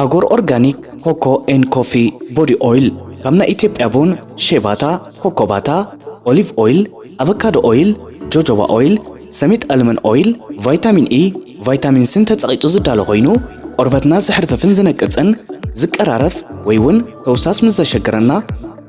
ኣጎር ኦርጋኒክ ኮኮ ኤን ኮፊ ቦዲ ኦይል፣ ካብ ናይ ኢትዮጵያ ቡን፣ ሼባታ፣ ኮኮባታ፣ ኦሊቭ ኦይል፣ ኣቨካዶ ኦይል፣ ጆጆባ ኦይል፣ ሰሚት ኣልመን ኦይል፣ ቫይታሚን ኢ፣ ቫይታሚን ሲን ተጸቒጡ ዝዳሎ ኮይኑ፣ ቆርበትና ዘሕርፍፍን ዝነቅጽን ዝቀራረፍ ወይ እውን ተውሳስ ምስ ዘሸግረና፣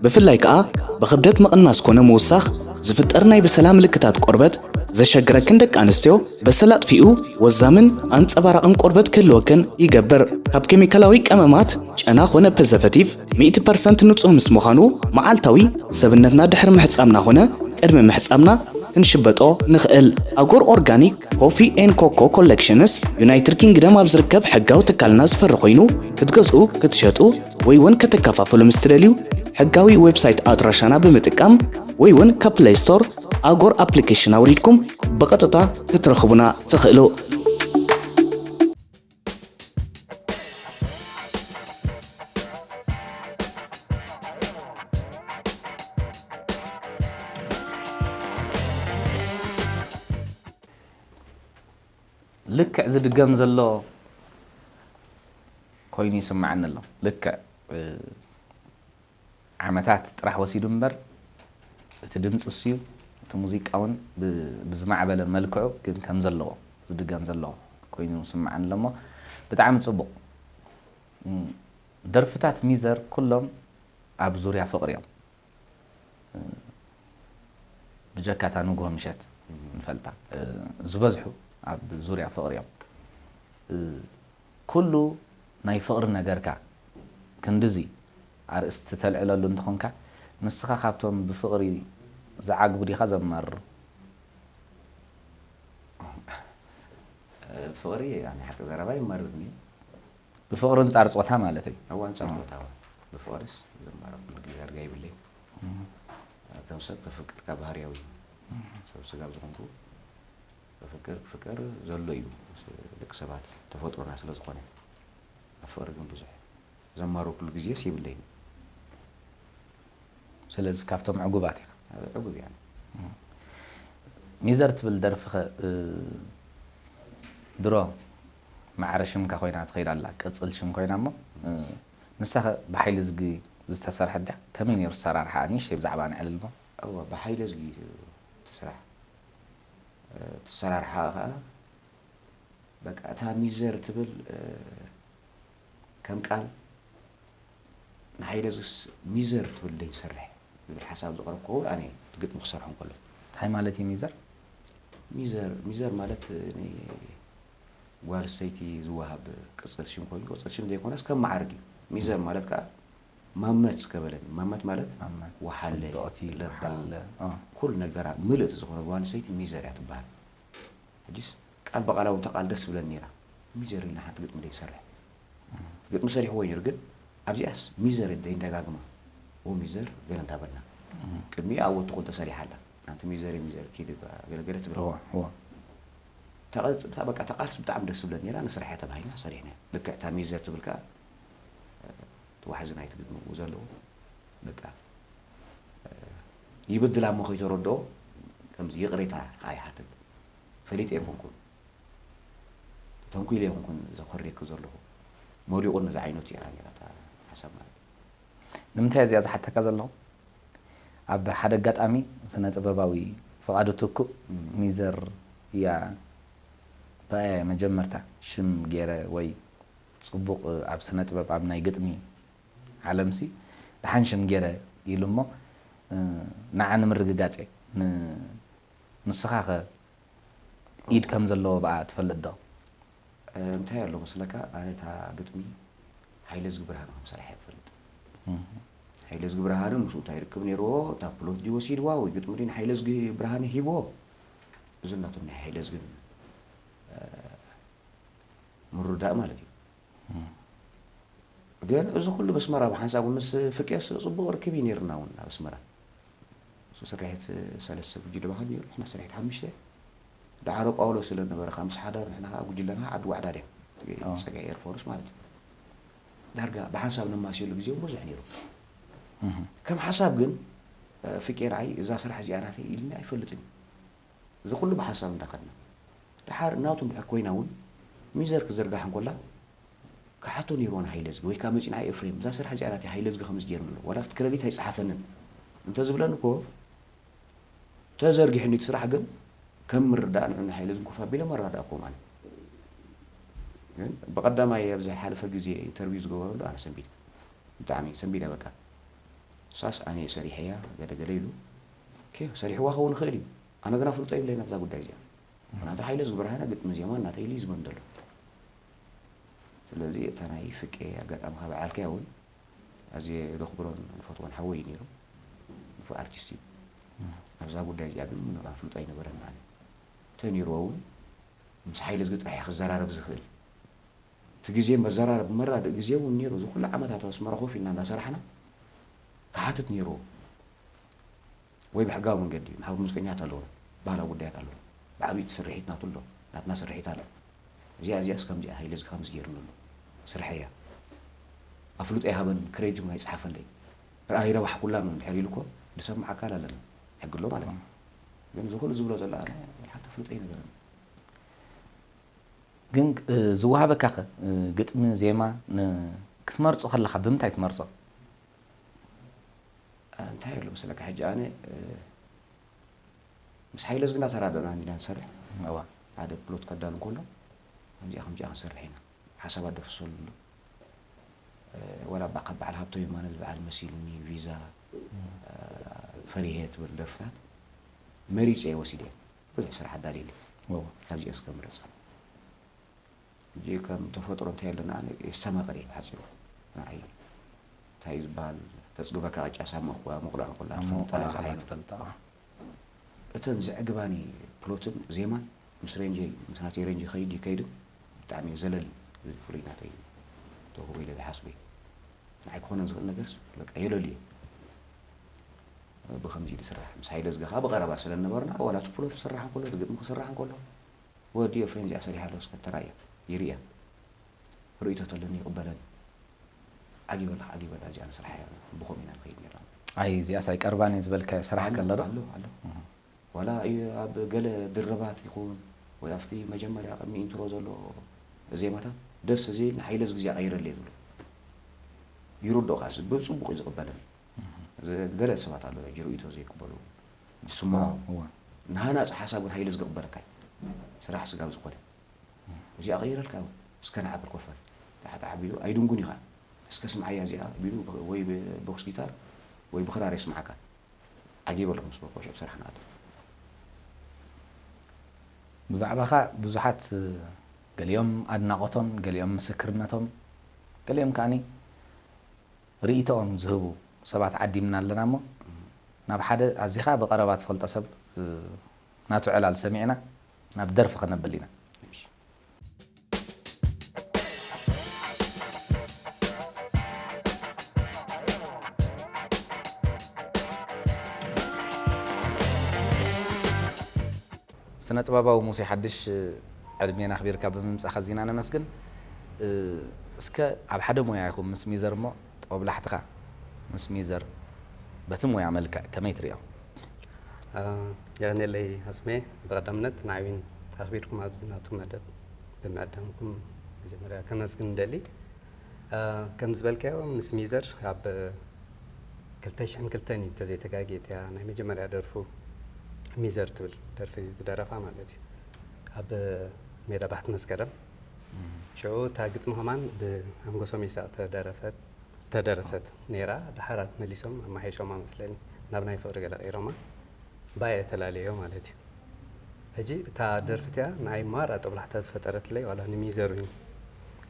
ብፍላይ ከኣ ብኽብደት ምቕናስ ኮነ ምውሳኽ ዝፍጠር ናይ ብሰላ ምልክታት ቆርበት ዘሸግረክን ደቂ ኣንስትዮ፣ በሰላ ኣጥፊኡ ወዛምን ኣንጸባራቕን ቆርበት ክህልወክን ይገብር። ካብ ኬሚካላዊ ቀመማት፣ ጨና ኮነ ፕሪዘርቨቲቭ ሚእቲ ፐርሰንት ንጹህ ምስ ምዃኑ፣ መዓልታዊ ሰብነትና ድሕሪ ምሕጻብና ኮነ ቅድሚ ምሕጻብና ክንሽበጦ ንኽእል። ኣጎር ኦርጋኒክ ኮፊ ኤን ኮኮ ኮሌክሽንስ ዩናይትድ ኪንግደም ኣብ ዝርከብ ሕጋዊ ትካልና ዝፈሪ ኮይኑ፣ ክትገዝኡ፣ ክትሸጡ ወይ እውን ከተከፋፍሉ ምስ ትደልዩ፣ ሕጋዊ ዌብሳይት ኣድራሻና ብምጥቃም ወይ እውን ካብ ፕለይ ስቶር ኣጎር ኣፕሊኬሽን ኣውሪድኩም ብቐጥታ ክትረኽቡና ትኽእሉ። ልክዕ ዝድገም ዘሎ ኮይኑ ይስምዓኒ ኣሎ። ልክዕ፣ እ፣ ዓመታት ጥራሕ ወሲዱ እምበር፣ እቲ ድምፂ እሱዩ፣ እቲ ሙዚቃ እውን ብ-፣ ብዝማዕበለ መልክዑ ግን ከም ዘለዎ፣ ዝድገም ዘለዎ ኮይኑ ይስምዓኒ ኣሎ እሞ፣ ብጣዕሚ ፅቡቕ። እም፣ ደርፍታት ሚዘር ኩሎም ኣብ ዙርያ ፍቕሪ እዮም። ብጀካ እታ ንግሆ ምሸት ንፈልጣ፣ እ፣ ዝበዝሑ ኣብ ዙርያ ፍቕሪ እዮም። እ፣ ኩሉ ናይ ፍቕሪ ነገርካ ክንድዚ ኣርእስቲ ተልዕለሉ እንተኾንካ፣ ንስኻ ካብቶም ብፍቕሪ ዝዓግቡ ዲኻ ዘማርሩ? ፍቕሪ፣ ያኒ፣ ሓቂ ዘረባ ይማርርኒ። ብፍቕሪ ኣንጻር ጾታ ማለት እዩ። እዋ፣ ኣንጻር ጾታ፣ እዋ። ብፍቕሪስ ዘማርር ኩሉ ግዜ ዳርጋ ይብለይ። ከም ሰብ ከፍቅር ካብ ባህርያዊ እዩ። ሰብ ስጋ ኣብ ዝኾንኩ ከፍቅር፣ ክፍቀር ዘሎ እዩ። ደቂ ሰባት ተፈጥሮና ስለ ዝኾነ። ኣብ ፍቕሪ ግን ብዙሕ ዘማርር ኩሉ ግዜስ የብለይን። ስለዚ ካብቶም ዕጉባት ኢኻ። ዕጉብ እያ። ሚዘር ትብል ደርፊኸ፣ እ፣ ድሮ ማዕረ ሽምካ ኮይና ትኸይድ ኣላ፣ ቅጽል ሽም ኮይና እሞ፣ እ፣ ንሳኸ ብሓይሊ ዝጊ ዝተሰርሐት ድያ? ከመይ ነይሩ ኣሰራርሓኣ? ንእሽተይ ብዛዕባ ንዕልል እሞ። እወ፣ ብሓይሊ ዝጊ ትስራሕ። እ፣ ትሰራርሓ ኸኣ በቃ፣ እታ ሚዘር ትብል፣ እ፣ ከም ቃል ንሓይለ ዝስ ሚዘር ትብል ደይ ዝሰርሕ ዝብል ሓሳብ ዘቕረብኩ፣ ኣነ ግጥሚ ክሰርሖ እንከሎ። እንታይ ማለት እዩ ሚዘር? ሚዘር፣ ሚዘር ማለት ንጓል ኣንስተይቲ ዝወሃብ ቅጽል ሽም ኮይኑ፣ ቅጽል ሽም ዘይኮነስ ከም መዓርግ እዩ። ሚዘር ማለት ከኣ ማመት እስከ በለኒ። ማመት ማለት ማመት፣ ወሓለ፣ ጽብቕቲ፣ ለባም፣ ወሓለ፣ አ። ኩሉ ነገራ ምልእቲ ዝኾነ ጓል ኣንስተይቲ ሚዘር እያ ትበሃል። ሕጂስ ቃል ብቓላ እውን እታ ቃል ደስ ትብለኒ ነይራ። ሚዘር ኢልና ሓንቲ ግጥሚ ደይሰርሕ። ግጥሚ ሰሪሕዎ እዩ ነይሩ፣ ግን ኣብዚኣስ ሚዘር ደይንደጋግማ። ኦ ሚዘር ገለ እንዳበልና። ቅድሚኡ ኣብ ወዲ ክልተ ሰሪሓ ኣላ። ኣንቲ ሚዘር፣ ሚዘር ኪድ ገለገለ ትብል። እዋ፣ እዋ። እታ ቃል፣ እታ በቃ እታ ቃልስ ብጣዕሚ ደስ ትብለኒ ነይራ፣ ንስርሓ ተባሂልና ሰሪሕናያ። ልክዕ እታ ሚዘር ትብል ከኣ፣ እቲ ዋሕዚ ናይቲ ግጥሚ ብኡ ዘለዎ፣ በቃ፣ ይብድላ እሞ ከይተረድኦ፣ ከምዚ ይቕሬታ ከኣ ይሓትት። ፈሊጠ ኣይኮንኩን። ተንኲለ ኣይኮንኩን ዘኾርየኪ ዘለኹ። ሞሊቑኒ እዚ ዓይነቱ እያ ነይራ እታ ሓሳብ ማለት እዩ። ንምንታይ እዚኣ ዝሓተካ ዘለኹ? ኣብ ሓደ ኣጋጣሚ ስነ ጥበባዊ ፍቓዱ ትኩእ እም። ሚዘር እያ ብኣያ መጀመርታ ሽም ገይረ ወይ ጽቡቕ ኣብ ስነ ጥበብ ኣብ ናይ ግጥሚ ዓለምሲ ደሓን ሽም ገይረ ኢሉ እሞ፣ እ፣ ንዓ ንምርግጋጽ እየ። ን-፣ ንስኻኸ ኢድ ከም ዘለዎ ብኣ ትፈልጥ ዶ? እ፣ እንታይ ኣሎ መስለካ፣ ኣነ እታ ግጥሚ ሓይለዝጊ ብርሃነ ከም ሰሪሐ እፈልጥ። እህ። ሓይለዝጊ ብርሃነ ምስኡ እንታይ ርክብ ነይርዎ? እታ ፕሎት ድዩ ወሲድዋ ወይ ግጥሚ ድዩ ንሓይለዝጊ ብርሃነ ሂብዎ? እዚ ናቶም ናይ ሓይለዝግን ምርዳእ ማለት እዩ። ግን እዚ ኩሉ መስመራ ብሓንሳቡ ምስ ፍቄስ ጽቡቕ ርክብ እዩ ነይርና እውን ኣብ ኣስመራ። እሱ ስርሒት ሰለስተ ጉጅለ ባኸድ ነይሩ፣ ንሕና ስርሒት ሓሙሽተ። ዳዕሮ ጳውሎስ ስለ ነበረ፣ ካብ ምስ ሓዳር ንሕና ከዓ ጉጅለና ዓዲ ዋዕዳድ እያ። ኣዎ። ጸግዒ ኤርፎርስ ማለት እዩ። ዳርጋ ብሓንሳብ ነማስየሉ ግዜ እውን ብዙሕ ነይሩ። እህ። ከም ሓሳብ ግን፣ እ፣ ፍቄ ንዓይ እዛ ስራሕ እዚኣ ናተይ ኢልኒ ኣይፈልጥን እዩ። እዚ ኩሉ ብሓንሳብ እንዳኸድና። ደሓር ናቱ እንድሕር ኮይና እውን ሚዘር ክዝርጋሕ እንኮላ ክሓቶ ነይርዎ ንሃይለዝጊ፣ ወይ ከዓ መፂእ ንዓይ ኤፍሬም፣ እዛ ስራሕ እዚኣ ናተይ ሃይለዝጊ ከምዚ ገይሩኒ ኣሎ። ዋላ ኣብቲ ክረዲት ኣይፀሓፈንን። እንተዝብለኒ እኮ ተዘርጊሕኒ እቲ ስራሕ ግን ከም ምርዳእ ንዑ ንሃይለዝጊ ኮፍ ኣቢለ መረዳእክዎ ማለት። ግን ብቐዳማይ ኣብዚ ሓለፈ ግዜ ኢንተርቪው ዝገበረሉ ኣነ ሰንቢደ። ብጣዕሚ ሰንቢደ በቃ። ንሳስ ኣነ እየ ሰሪሐያ፣ ገለ ገለ ኢሉ። ኦኬ፣ ሰሪሕዋ ክኸውን ይኽእል እዩ። ኣነ ግና ፍልጦ የብለይን ኣብዛ ጉዳይ እዚኣ። ምኽንያቱ ሃይለዝጊ ብርሃነ ግጥሚ ዜማ ናተይ ኢሉ እዩ ዝበን ዘሎ። ስለዚ እታ ናይ ፍቄ ኣጋጣሚ ካብ በዓልከያ እውን ኣዝየ ዘኽብሮን ዝፈትዎን ሓወይ እዩ ነይሩ። ንፉዕ ኣርቲስት እዩ። ኣብዛ ጉዳይ እዚኣ ግን ምንም ኣፍልጦ ኣይነበረን ማለት እዩ። እንተነይርዎ እውን ምስ ሃይለዝጊ ጥራሕ እየ ክዘራረብ ዝኽእል። እቲ ግዜ መዘራረብ መራድእ ግዜ እውን ነይሩ። እዚ ኩሉ ዓመታት ኣብ ኣስመራ ኮፍ ኢልና እንዳሰራሕና ክሓትት ነይርዎ። ወይ ብሕጋዊ መንገዲ ማሕበር ሙዚቀኛታት ኣለዉ፣ ባህላዊ ጉዳያት ኣለዉ። ብዓብዪ እቲ ስርሒት ናቱ ኣሎ፣ ናትና ስርሒት ኣሎ። እዚኣ እዚኣስ ከምዚኣ ሃይለዝጊ ከምዚ ገይሩኒ ኣሎ፣ ስርሐያ። ኣፍልጦ ይሃበን ክሬዲት እውን ኣይፀሓፈለይ። ርኣ ይረባሕኩላን እውን እንድሕር ኢሉ እኮ ዝሰምዕ ኣካል ኣለና፣ ሕጊ ኣሎ ማለት እዩ። ግን እዚ ኩሉ ዝብሎ ዘሎ ኣነ ሓንቲ ኣፍልጦ ኣይነበረን። ግን እ፣ ዝወሃበካ ኸ እ፣ ግጥሚ ዜማ ን- ክትመርጾ ከለኻ ብምንታይ ትመርጾ? እንታይ ኣሎ መሰለካ፣ ሕጂ ኣነ እ፣ ምስ ሓይለዝጊ እናተራደእና እንዲና ንሰርሕ። እዋ ሓደ ፕሎት ከዳሉ እንከሎ ከምዚኣ ከምዚኣ ክንሰርሕ ኢና፣ ሓሳባት ደፍሰሉ ኣሎ። እ፣ ወላ ባ- ካብ በዓል ሃብቶ የማነ ዝበዓል መሲሉኒ፣ ቪዛ፣ እ፣ ፈሪሄ ትብል ደርፍታት መሪፀ እየ ወሲደ። ብዙሕ ስራሕ ኣዳልየሉ እዋ ካብዚኦ እስከ ምረፅ። ሕጂ ከም ተፈጥሮ እንታይ ኣለና፣ ኣነ የስተማቕር እየ ብሓፂሩ። ንዓይ እንታይ እዩ ዝበሃል፣ ተፅግበካ ቅጫ ሳብ መቑ- መቑልዖ እንኮላ ኣብ ትፈልጣ መቑልዖ እዛ ከላ ዓይነት ትፈልጣ። እተን ዘዕግባኒ ፕሎትን ዜማን ምስ ሬንጀይ፣ ምስ ናተይ ሬንጅ ይኸይድ ይከይድን ብጣዕሚ ዘለል ዝብል ፍሉይ ናተይ ተውህቦ ኢለ ዝሓስቦ እዩ። ንዓይ ክኾነን ዝኽእል ነገርስ በቃ የለልዮ። ብኸምዚ ዝስራሕ ምስ ሃይለዝጊ ከዓ ብቐረባ ስለ ዝነበርና፣ ዋላ እቲ ፕሎት ክስራሕ እንከሎ፣ እቲ ግጥሚ ክስራሕ እንከሎ፣ ወዲ ኤፍሬም እዚኣ ሰሪሓ ኣሎ እስከ ተራእያ፣ ይርእያ። ርእይቶ ተለኒ ይቕበለኒ። ዓጊበላ፣ ዓጊበላ፣ እዚኣ ንስራሕ እያ፣ ብኸምኡ ኢና ንኸይድ ነርና። ኣይ እዚኣስ ኣይቀርባን እየ ዝበልካዮ ስራሕ ኣሎ፣ ከሎ ዶ? ኣሎ፣ ኣሎ። ዋላ እዩ ኣብ ገለ ድርባት ይኹን ወይ ኣብቲ መጀመርያ ቅድሚ ኢንትሮ ዘሎ ዜማታት ደስ ዘይብል ንሓይለዝጊ እዚኣ ቀይረለይ ዝብሎ። ይርድኦ፣ ካስ ብጽቡቕ እዩ ዝቕበለኒ። እዚ ገለ ሰባት ኣለዉ ሕጂ ርእይቶ ዘይቅበሉ፣ ዝስምዖም። እዋ። ንሃናጺ ሓሳብ ግን ሃይለዝጊ ክቕበለካ እዩ። ስራሕ ስጋብ ዝኾነ። እዚኣ ቀይረልካ እስከ ንዓብር ኮፈር። ታሕቲ ዓቢሉ ኣይድንጉን እዩ ኸኣ። እስከ ስምዓያ እዚኣ ቢሉ ወይ ብቦክስ ጊታር ወይ ብኽራር የስምዓካ። ዓጊበ ኣለኹ ምስ በልኩ ሽዑ ስራሕ ንኣቱ። ብዛዕባኻ ብዙሓት ገሊኦም ኣድናቖቶም፣ ገሊኦም ምስክርነቶም፣ ገሊኦም ከኣኒ ርእይቶኦም ዝህቡ ሰባት ዓዲምና ኣለና እሞ ናብ ሓደ ኣዚኻ ብቐረባ ትፈልጦ ሰብ ናቱ ዕላል ሰሚዕና ናብ ደርፊ ከነብል ኢና። ስነ ጥበባዊ ሙሴ ሓድሽ ዕድሜና ኣኽቢርካ ብምምጻኻ ኣዚና ነመስግን። እስከ ኣብ ሓደ ሞያ ኢኹም ምስ ሚዘር እሞ ጦብላሕትኻ ምስ ሚዘር በቲ ሞያ መልክዕ ከመይ ትሪኦ? የቐንየለይ ኣስሜ፣ ብቐዳምነት ንዓቢን ኣኽቢርኩም ኣብዚ ናቱ መደብ ብምዕዳምኩም መጀመርያ ከመስግን እደሊ። ከም ዝበልካዮ ምስ ሚዘር ኣብ ክልተ ሽሕን ክልተን እዩ እንተዘይተጋግየ እቲያ ናይ መጀመርያ ደርፉ ሚዘር ትብል ደርፊ ዝደረፋ ማለት እዩ። ኣብ ሜዳ ባሕቲ መስከረም ሽዑ እታ ግጥሚ ከማን ብኣንጎሶም ይሳቕ ተደረፈት ተደረሰት ነይራ። ድሓር መሊሶም ኣማሓይሾማ መስለኒ ናብ ናይ ፍቕሪ ገለ ቀይሮማ ባየ ተላለዮ ማለት እዩ። ሕጂ እታ ደርፊ እቲኣ ንኣይ ማራ ጦብላሕታ ዝፈጠረትለይ ዋላ ንሚዘር እውን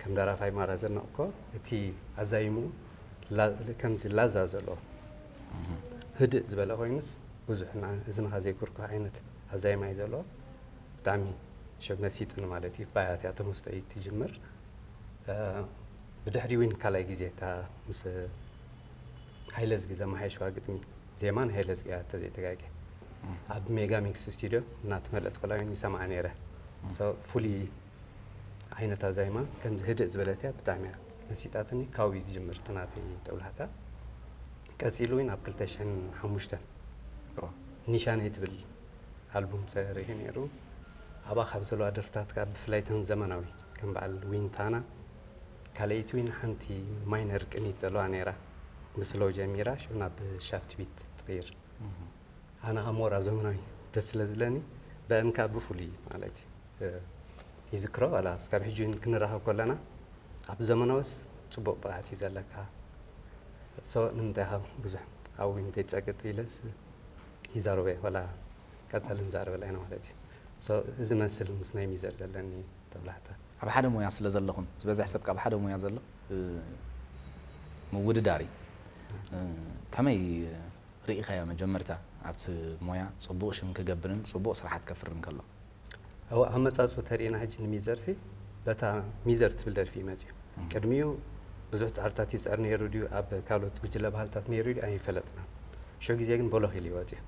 ከም ደራፋይ ማራ ዘድነቕኮ እቲ ኣዛይምኡ ከምዚ ላዛ ዘለዎ ህድእ ዝበለ ኮይኑስ ብዙሕ እዝንኻ ዘይኩርኩሕ ዓይነት ኣዛይማ እዩ ዘለዎ። ብጣዕሚ መሲጥኒ ማለት እዩ። ባያ እቲኣ ተመስጦ እዩ ትጅምር። ብድሕሪ ዊን ካልኣይ ግዜ እታ ምስ ሃይለዝጊ ዘመሓየሽዋ ግጥሚ፣ ዜማ ንሃይለዝጊ እያ ተዘይተጋግየ። ኣብ ሜጋ ሚክስ ስቱዲዮ እናተመለጥኩ ላዊን ይሰምዓ ነይረ። ፍሉይ ዓይነታ ዛይማ ከምዚ ህድእ ዝበለት እያ፣ ብጣዕሚ እያ መሲጣትኒ። ካብኡ እዩ ዝጅምር እቲ ናተይ ጠብላሕታ። ቀፂሉ እውን ኣብ ክልተ ሽሕን ሓሙሽተን ኒሻነይ ትብል ኣልቡም ሰሪሑ ነይሩ። ኣብኣ ካብ ዘለዋ ደርፍታት ከዓ ብፍላይ እተን ዘመናዊ ከም በዓል ዊንታና፣ ካልኣይቲ ዊን ሓንቲ ማይነር ቅኒት ዘለዋ ነይራ። ብስሎው ጀሚራ ሽዑ ናብ ሻፍት ቢት ትቕይር። ኣነ ከዓ ሞር ኣብ ዘመናዊ ደስ ስለ ዝብለኒ ብአን ከዓ ብፍሉይ ማለት እዩ ይዝክሮ። ዋላ እስካብ ሕጂ እውን ክንራኸብ ከለና ኣብ ዘመናውስ ፅቡቕ ብቕዓት እዩ ዘለካ። ሶ ንምንታይ ካብ ብዙሕ ኣብኡ እንተይትፀቅጥ ኢለስ ይዛረበ ዋላ ቀፀልን ዛረበላ ኢና ማለት እዩ። ሶ እዚ መስል ምስ ናይ ሚዘር ዘለኒ ተብላሕታ። ኣብ ሓደ ሞያ ስለ ዘለኹም ዝበዝሕ ሰብ ካብ ሓደ ሞያ ዘሎ ምውድዳር እዩ። ከመይ ርኢኻዮ መጀመርታ ኣብቲ ሞያ ጽቡቕ ሽም ክገብርን ጽቡቕ ስራሓት ከፍርን ከሎ? እወ፣ ኣመጻጽኡ ተሪእና ሕጂ ንሚዘርሲ በታ ሚዘር ትብል ደርፊ እዩ መጺኡ። ቅድሚኡ ብዙሕ ጻዕርታት ይጽዕር ነይሩ ድዩ፣ ኣብ ካልኦት ጉጅለ ባህልታት ነይሩ ድዩ ኣይፈለጥናን። ሽዑ ግዜ ግን ቦሎኽ ኢሉ እዩ ወጺኡ።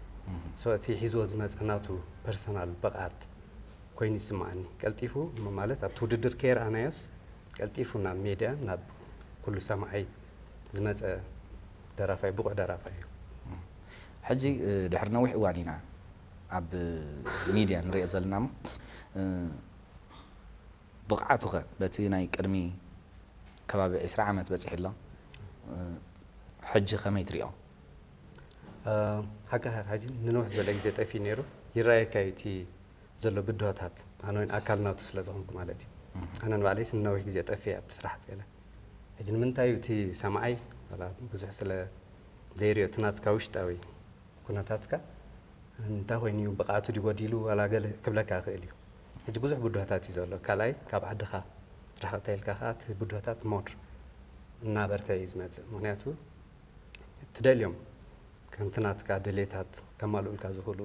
ሶ እቲ ሒዝዎ ዝመጸ ናቱ ፐርሰናል ብቕዓት ኮይኑ ይስምዓኒ። ቀልጢፉ ማለት ኣብቲ ውድድር ከይረኣናዮስ ቀልጢፉ ናብ ሜድያ ናብ ኩሉ ሰማዓይ ዝመጸ ደራፋይ ብቑዕ ደራፋይ እዩ። ሕጂ ድሕሪ ነዊሕ እዋን ኢና ኣብ ሚድያ ንሪኦ ዘለና እሞ ብቕዓቱኸ በቲ ናይ ቅድሚ ከባቢ ዕስራ ዓመት በፂሑ ኣሎ ሕጂ ከመይ ትሪኦ? ሓቂ ሕጂ ንነውሕ ዝበለ ግዜ ጠፊኡ ነይሩ ይረኣየካ እዩ እቲ ዘሎ ብድሆታት ኣነ እውን ኣካል ናቱ ስለ ዝኾንኩ ማለት እዩ። ኣነ ንባዕለይስ ንነዊሕ ግዜ ጠፊኤ ኣብቲ ስራሕት ገለ። ሕጂ ንምንታይ እዩ እቲ ሰማዓይ ዋላ ብዙሕ ስለ ዘይሪኦ እቲ ናትካ ውሽጣዊ ኩነታትካ እንታይ ኮይኑ እዩ ብቕዓቱ ድዩ ጎዲሉ ዋላ ገለ ክብለካ ይኽእል እዩ። ሕጂ ብዙሕ ብድሆታት እዩ ዘሎ። ካልኣይ ካብ ዓድኻ ርሕቕ ተይልካ ከዓ እቲ ብድሆታት ሞር እናበርተ እዩ ዝመፅእ። ምክንያቱ ትደልዮም ከምቲ ናትካ ድሌታት ከማልኡልካ ዝኽእሉ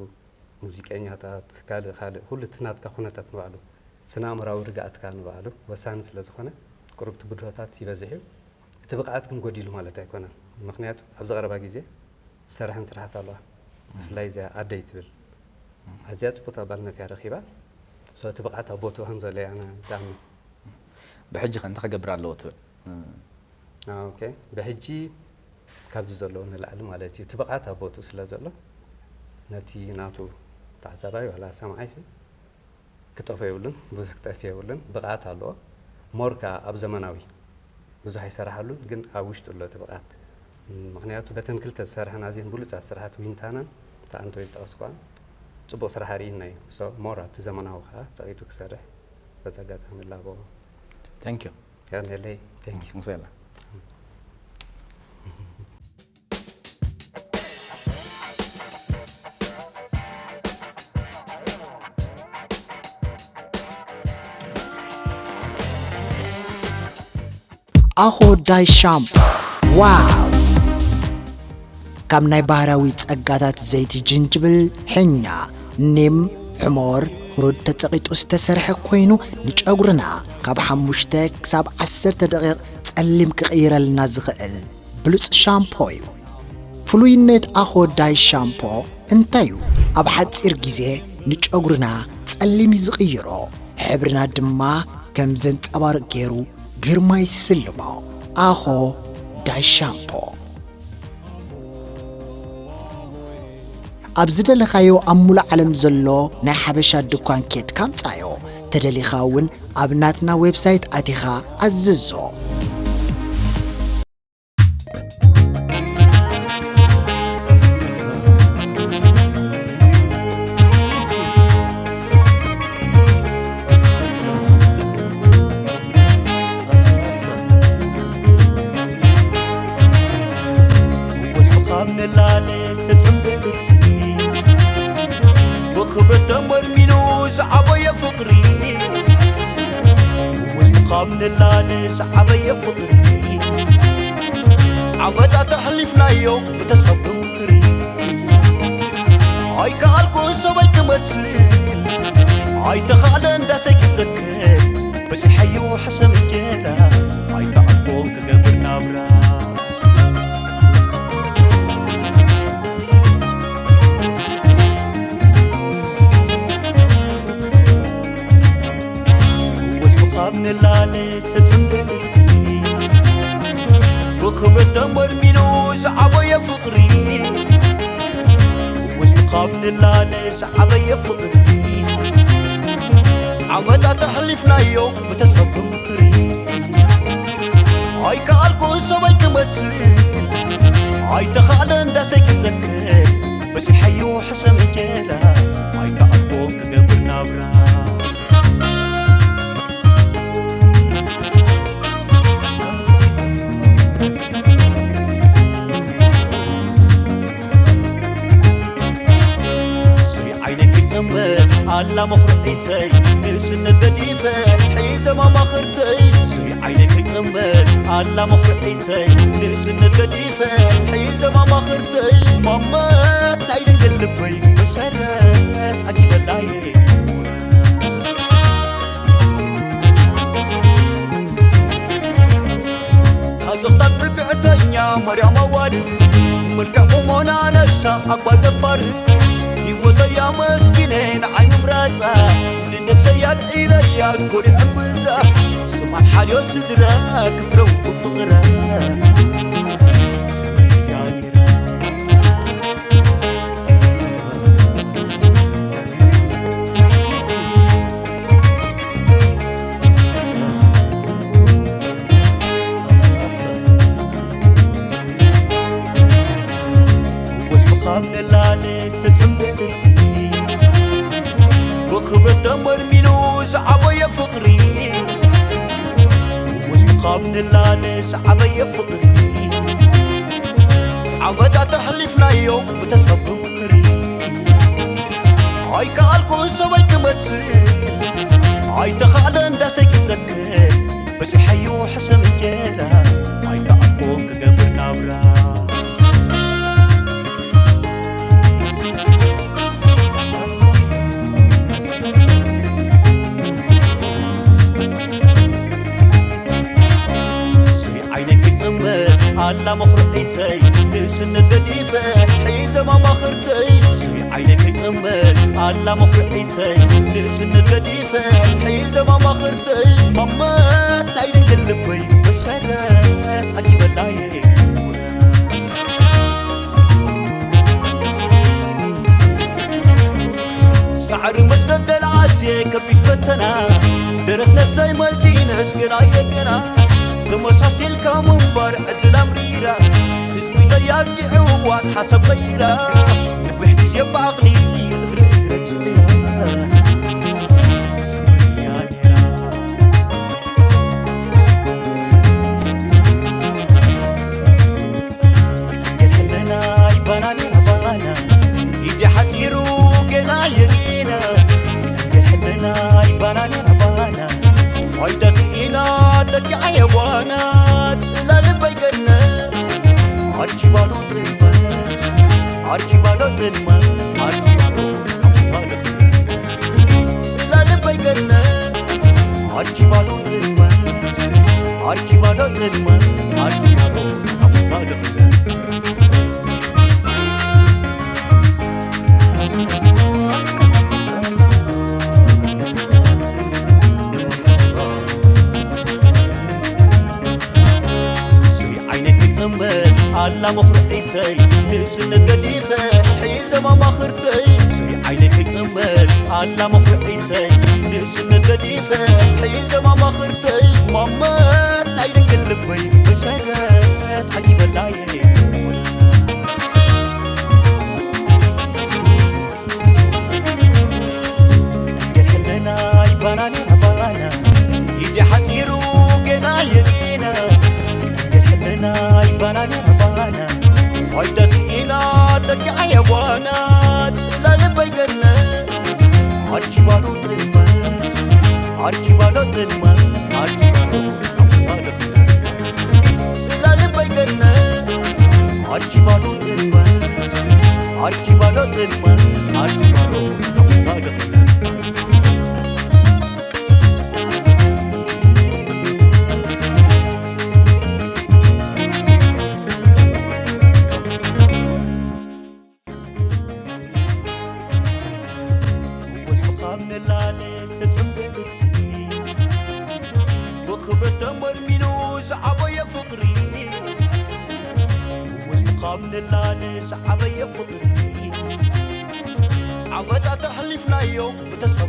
ሙዚቀኛታት፣ ካልእ ካልእ፣ ኩሉ እቲ ናትካ ኩነታት ንባዕሉ፣ ስነ ኣእምራዊ ርግኣትካ ንባዕሉ ወሳኒ ስለ ዝኾነ፣ ቁሩብ እቲ ብድሆታት ይበዝሕ እዩ። እቲ ብቕዓት ግን ጎዲሉ ማለት ኣይኮነን። ምኽንያቱ፣ ኣብዚ ቀረባ ግዜ ዝሰረሐን ስራሓት ኣለዋ። ብፍላይ እዚኣ ኣደይ ትብል ኣዝያ ጽቡቕቲ ኣባልነት እያ ረኺባ። ሶ እቲ ብቕዓት ኣብ ቦትኡ ከም ዘሎ እየ ኣነ ዝኣምን። ብሕጂ ከ እንታይ ክገብር ኣለዎ ትብል? ኦኬ፣ ብሕጂ ካብዚ ዘለዎ ንላዕሊ ማለት እዩ። እቲ ብቕዓት ኣብ ቦትኡ ስለ ዘሎ ነቲ ናቱ ተዓዛባይ ዋላ ሰምዓይ ሲ ክጠፎ የብሉን፣ ብዙሕ ክጠፊ የብሉን። ብቕዓት ኣለዎ። ሞር ከኣ ኣብ ዘመናዊ ብዙሕ ኣይሰራሓሉን፣ ግን ኣብ ውሽጡ ኣሎ እቲ ብቕዓት። ምኽንያቱ በተን ክልተ ዝሰርሐን ኣዝየን ብሉጻት ስራሓት ዊንታናን እታ ኣንቶይ ዝጠቐስኳን ጽቡቕ ስራሕ ኣርእዩና እዩ። ሶ ሞር ኣብቲ ዘመናዊ ከኣ ጸቒጡ ክሰርሕ በዚ ኣጋጣሚ እላቦ። Thank you። Kan lele. Thank you. Musela. ኣኾ ዳይ ሻምፖ ዋው! ካብ ናይ ባህራዊ ጸጋታት ዘይቲ ጅንጅብል፣ ሕኛ፣ ኒም፣ ሕሞር፣ ህሩድ ተጸቒጡ ዝተሰርሐ ኮይኑ ንጨጉርና ካብ ሓሙሽተ ክሳብ ዓሰርተ ደቂቕ ጸሊም ክቕይረልና ዝኽእል ብሉጽ ሻምፖ እዩ። ፍሉይነት ኣኾ ዳይ ሻምፖ እንታይ እዩ? ኣብ ሓጺር ግዜ ንጨጉርና ጸሊም እዩ ዝቕይሮ፣ ሕብርና ድማ ከም ዘንጸባርቕ ገይሩ ግርማ ይስልሞ። ኣኾ ዳይ ሻምፖ ኣብ ዝደለኻዮ ኣብ ሙሉእ ዓለም ዘሎ ናይ ሓበሻ ድኳን ኬድካ ኣምጻዮ። ተደሊኻ እውን ኣብ ናትና ዌብሳይት ኣቲኻ ኣዝዞ። ወዝቢ ካብ ንላለ ተጸንበ ግዲ ብኽብረት ተመርሚኑ ዝዓበየ ፍቕሪ ወዝቢ ካብ ንላለ ዝዓበየ ፍቕሪ ዓመታት ኣሕሊፍናዮ ብተስፋ ብምኽሪ ኣይከኣልኩ ሰበይ ክመስል ኣይተኻእለ እንዳሰይ ክተክል በዚሐዩ ሓሰም እንጀራ ካብ ንላለ ተጽንበልቲ ብኽብረት ተመርሚሩ ዝዓበየ ፍቕሪ። ወስቲ ካብ ንላለ ዝዓበየ ፍቕሪ። ዓመታት ኣሕሊፍናዮ ብተስፋ ብምኽሪ። ኣይከኣልኩን ሰበይ ክመስል፣ ኣይተኻእለን ዳሰይ ክተክል። በዚሐዮ ሕሰም እንጀራ ኣይከኣልኩን ክገብር ናብራ። ዙይ ዓይነ ክጥምት ኣላ መኹርዒተይ ንእስነት ገዲፈ ሒዘ ማማኽርተይ። ዙይ ዓይነ ክጥምት ኣላ መኹርዒተይ ንእስነት ገዲፈ ሒዘ ማማኽርተይ። ማመት ናይ ድንግል ልበይ መሰረት ኣኪበላየ። ኣዞኽታ ጽግዕተኛ ማርያም ኣዋልድ፣ መልክዕ ቁሞና ነሳ ኣጓ ዘፋር። ህይወተያ መስኪነ ንዓይ ምምራጻ፣ ንነብሰይ ኣልዒለያ ኮሪዐን ብዛ። ስማን ሓልዮት ስድራ ክትረው ብፍቕራ። ወስብኻብ ንላለ ተጸንበ ልቢ፣ ብኽብረት ተመርሚሉ ዝዓበየ ፍቕሪ። ወስብኻብ ንላለ ዝዓበየ ፍቕሪ። ዓመታት ኣሕሊፍናዮ ብተስፋ ብምኽሪ። ኣይከኣልኩን ሰበይ ክመስል፣ ኣይተኻእለን ዳሰይ ክተክል። በዚሐዮ ሕሰም እንጀራ ኣይከኣልኩን ክገብር ናብራ። ዙይ ዓይነይ ክጥምት ኣላ መኹርዒተይ፣ ንእስነት ገዲፈ ሒዘ ማማኽርተይ። ዙይ ዓይነይ ክጥምት ኣላ መኹርዒተይ፣ ንእስነት ገዲፈ ሒዘ ማማኽርተይ። ማመት ናይ ድንግል ልበይ መሰረት ኣኪበላየ። ሳዕሪ መስገደል ኣትየ ከቢድ ፈተና፣ ደረት ነብሰይ መዚነስ ገና የገና። ተመሳሲልካ ምንባር ዕድል ኣምሪራ፣ ትጽቢተይ ኣግዲዕዋ ሓሳብ ቀይራ። ነዊሕ ግዜ ብዓቕሊ ፍቕሪ ረግጽያ። ገርሕለናይ ባና ነራ ባና፣ ኢዲ ሓጺሩ ገና የሪና። ገርሕለናይ ባና ነራ ባና፣ ፋይዳ ስኢና ተኪዓ የዋና። ጽላል በይገነ፣ ኣርኪባዶ ጥልመት፣ ኣርኪባዶ ጥልመት፣ ኣርኪባዶ ኣምታ ደኽመት። ጽላል በይገነ፣ ኣርኪባዶ ጥልመት፣ ኣርኪባዶ ጥልመት፣ ኣርኪባዶ ኣምታ ደኽመት። ዙይ ዓይነይ ክጥምት ኣላ መኹርዒተይ፣ ንእስነት ገዲፈ ሒዘ ማማኽርተይ። ዙይ ዓይነይ ክጥምት ኣላ መኹርዒተይ፣ ንእስነት ገዲፈ ሒዘ ማማኽርተይ። ማመት ናይ ድንግል ልበይ መሰረት ዓጊበላየ። ገርሕለናይ ባና ነራ ባና፣ ኢዲ ሓጺሩ ገና የሪና። ገርሕለናይ ባና ነራ ባና፣ ፋይዳ ስኢና ተኪዓ የዋና። ጽላል በይገነ፣ ኣርኪባዶ ጥልመት፣ ኣርኪባዶ ጥልመት፣ ኣርኪባዶ ኣምታ ደኽመት። ጽላል በይገነ፣ ኣርኪባዶ ጥልመት፣ ኣርኪባዶ ጥልመት፣ ኣርኪባዶ ኣምታ ደኽመት። ወስብኻብ ንላለ ተጸንበ ልቢ፣ ተመርሚኑ ዝዓበየ ፍቕሪ፣ ወዝምኻም ንላሊ ዝዓበየ ፍቕሪ፣ ዓመታት ኣሕሊፍናዮ ብተስፋ